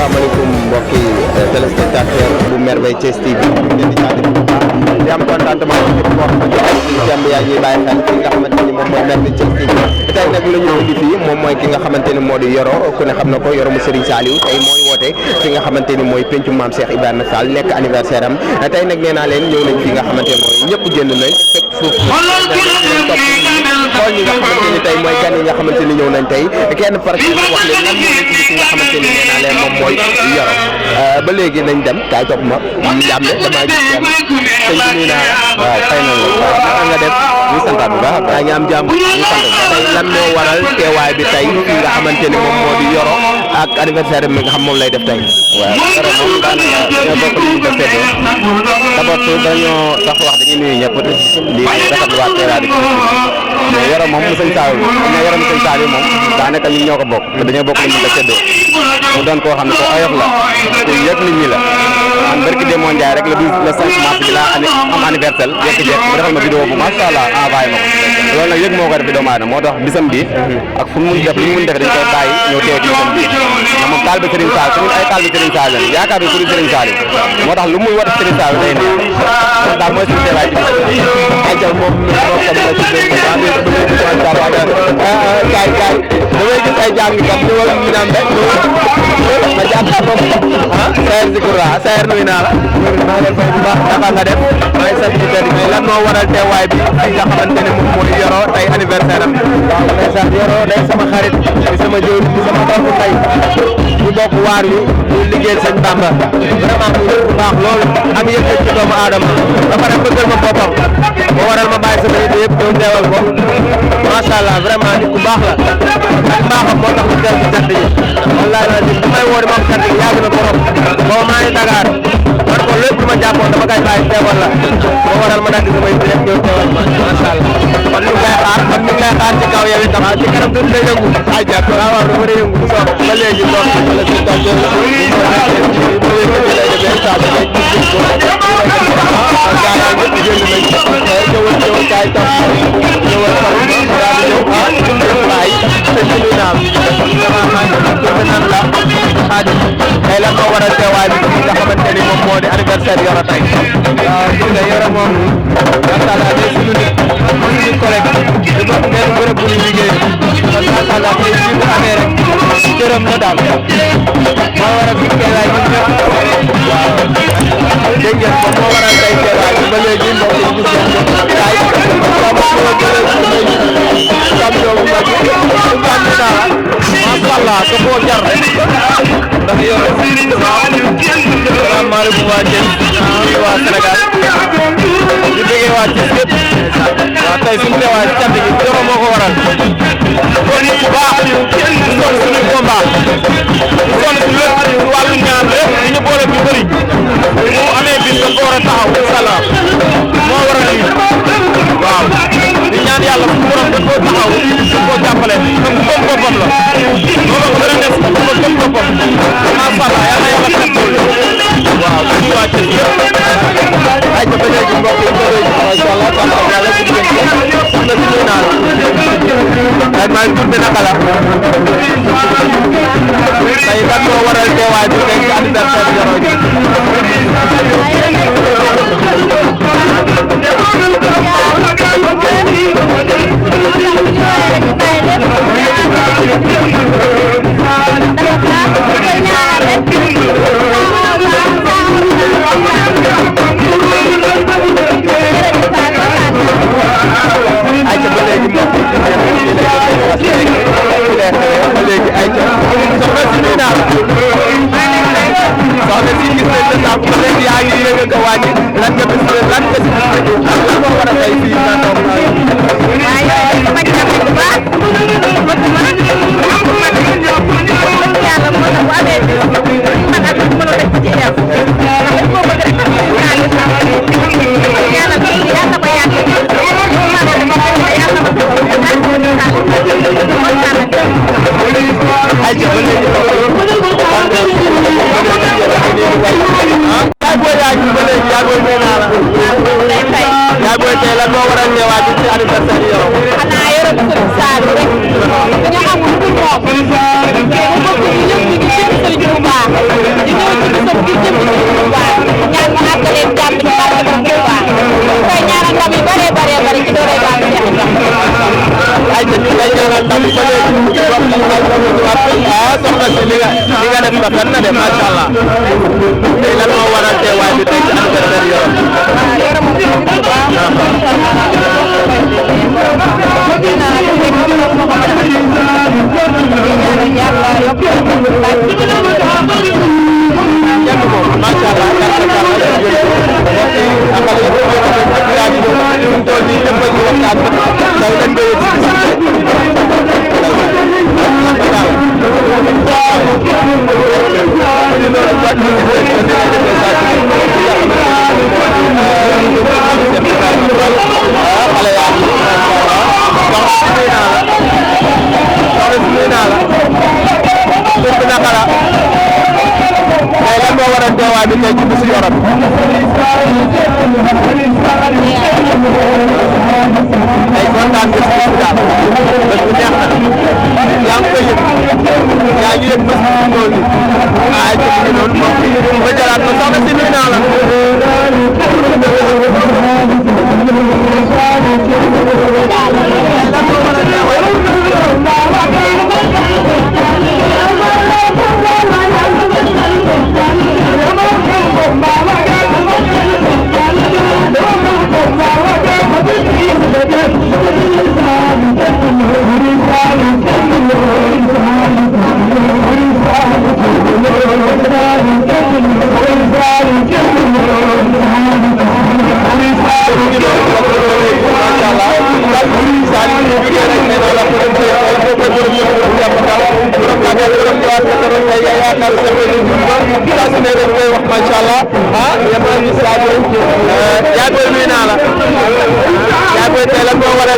asalaamaaleykum mbokki téléspectateur bu Merveille Thiès TV ñu ngi leen di jaajëfal bu baax di am contentement ci képp koo xamante ni ci jàmm yaa ngi bàyyi xel ki nga xamante ni moom mooy Merveille Thiès TV tey nag la ñu indi fii moom mooy ki nga xamante ni moo di Yoro ku ne xam na ko Yoro mu Serigne Saliou tey mooy woote fi nga xamante ni mooy pencu maam Cheikh Ibrahima Fall nekk anniversaire am tey nag nee naa leen ñëw nañ fi nga xamante ni mooy ñëpp génn nañ fekk suuf xool ñi nga xamante ni tey mooy gan yi nga xamante ni ñëw nañ tey kenn par kenn wax leen lan moo nekk ci nga xamante ni nee naa leen moom mooy Yoro ba léegi nañ dem kaay topp ma jàmm damaa gis kenn sëñ bi nuyu naa waaw xëy na la nga def ñu santaat bu baax daa ngi am jàmm ñu sant tey lan moo waral teewaay bi tey fi nga xamante ni moom moo di Yoro ak anniversaire bi nga xam moom lay def tey waaw Yoro moom daanaka ñoo bokk li ñu ko seetee d'abord dañoo sax wax dañuy nuyu ñëpp di rafetluwaat teewaay bi mais Yoro moom mu sëñ Saliou am na Yoro mu sëñ Saliou moom daanaka ñun ñoo ko bokk te dañoo bokk li ñu ko seddoo mu doon koo xam ne ko oyof la ku yëg nit ñi la man barki Demba Ndiaye rek le 5 mars bi laa am anniversaire jékki-jékki mu defal ma vidéo bu macha allah envoyé ma ko loolu nag yëg moo ko def doomu aadama moo tax bisam bi ak fu mu def li mu def dañ koy bàyyi ñëw teew ci bisam bi ndax moom taal bi Serigne Sall suñu ay taal bi Serigne Sall lañ yaakaar bi pour Serigne Sall moo tax lu muy woote Serigne Sall day neex moom daal mooy suñu teewaay ci bis ay jaw moom kaay damay gis ay jàngkat ñu wala ñu naan rek ma jàpp bopp Saer Zikura Saer nuyu naa la maa ngi lay fay bu baax naka nga def may sant ci tedd mais lan moo waral teewaay bi ay nga xamante ne moom mooy Yoro tey anniversaire am waaw ndeysaan Yoro day sama xarit di sama jëw di sama doomu tey ñu bokk waar yu ñu liggéeyal sëñ Bamba vraiment mu bu baax loolu am yëg ci doomu aadama ba pare bëggal ma boppam moo waral ma bàyyi sama yëpp yëpp ñëw teewal ko macha allah vraiment nit ku baax la ak baaxam moo tax mu del ci tedd yi wallahi la di damay woo di ma tedd yi yàgg na borom boo maa ngi Dakar man ko lépp lu ma jàppoon dama koy bàyyi teewal la moo waral ma dagg sama yëpp yëpp ñëw teewal ma macha allah man ñu ngi lay xaar man ñu ngi lay xaar ci kaw yow itam ci kanam tuuti day yëngu ay jàpp waaw waaw dafa day yëngu bu soog ba léegi dox wala ci taw jël tey lan moo waral teewaay bi nga xamante ni moom moo di anniversaire Yoro tey waaw gis nga Yoro moom macha allah day suñu nit suñu collègue di bokk benn bërëb bu ñu liggéey kon macha allah tey si bu amee rek cëram la daal moo waral suñu teewaay ñun ñëpp waaw dégg ngeen moom moo waral tey teewaay bi ba léegi mbokk yi gis ngeen ko kaay macha allah ko boo jar ndax Yoro salaamaaleykum waa Thiès waa Sénégal di bëggee waa Thiès yëpp waaw tey suñu teewaay ci cant gi Yoro moo ko waral kon nit ku baax di sonn suñuy combat di sonn si lépp wàllu ñaan lépp di ñu boole ñu bëri mu amee bis da ko war a taxaw incha allah moo waral lii waaw di ñaan yàlla suñu borom dañ koo taxaw dañ koo jàppale comme gëm boppam la loolu ko gën a def dafa gëm boppam macha allah yàlla yàlla teg waaw bu ñu wàcce ay ca ba léegi mbokk yi macha allah sant yàlla ci diggante am na suñu naan ay maa ngi tudd naka la tey lan moo waral teewaay bi tey ci anniversaire Yoro ji soxna si gis nañ la sax ba léegi yaa ngi yëngal ko waaj ndam ba léegi soxna si li nga def rafet na de macha allah tey lan moo waral teewaay bi tey ci anniversaire Yoro. macha teewaay bi tey ci bisu Yoro bi. ay kontaan nga si bis daal bés bu neex na yaa ngi koy yëg yaa ngi yëg bés bu tool yi ay ci ngi noonu moom ba jaraat ma soxna si nuyu naa la.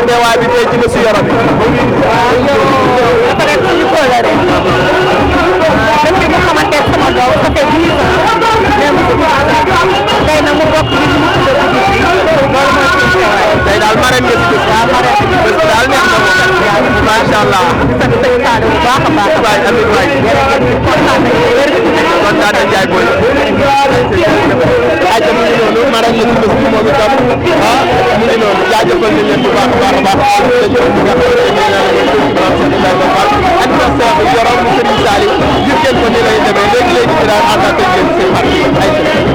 teewaay bi tey ci bésu Yoro bi. waaw yow dafa nekk suñu kóolare depuis mu xamante ne sama doom ça fait 10 ans mais mosu ko tey nag mu bokk ci li mu tuddee ci bis bi loolu mooy suñu teewaay. tey daal marraine nga ci bés. waaw marraine bi bés bi daal neex na moom. macha allah. di sant sëñ Saliou bu baax a baax. waay amiin waay. jërëjëf kontaan nañu wér. kontaan nañu jaay booy. ayca mu ngi noonu marraine la ci bés bi moom itam mu ngi noonu jaajëfal nañ leen bu baax a baax a baax dañu ko nga anniversaire bi Yoro mu Serigne Saliou gis ngeen ko ni lay demee léegi ci daan ànd ak yéen seen Serigne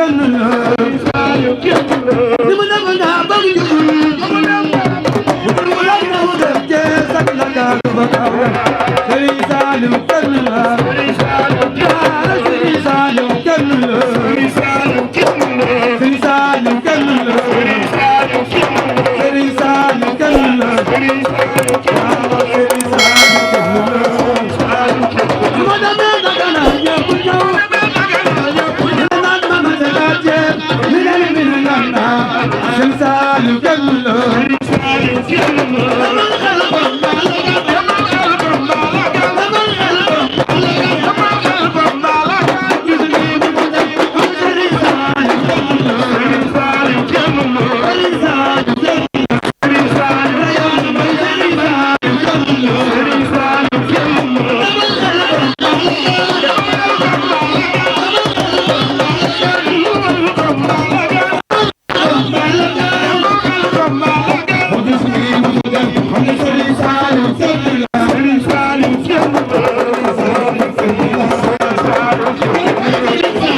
Thank you.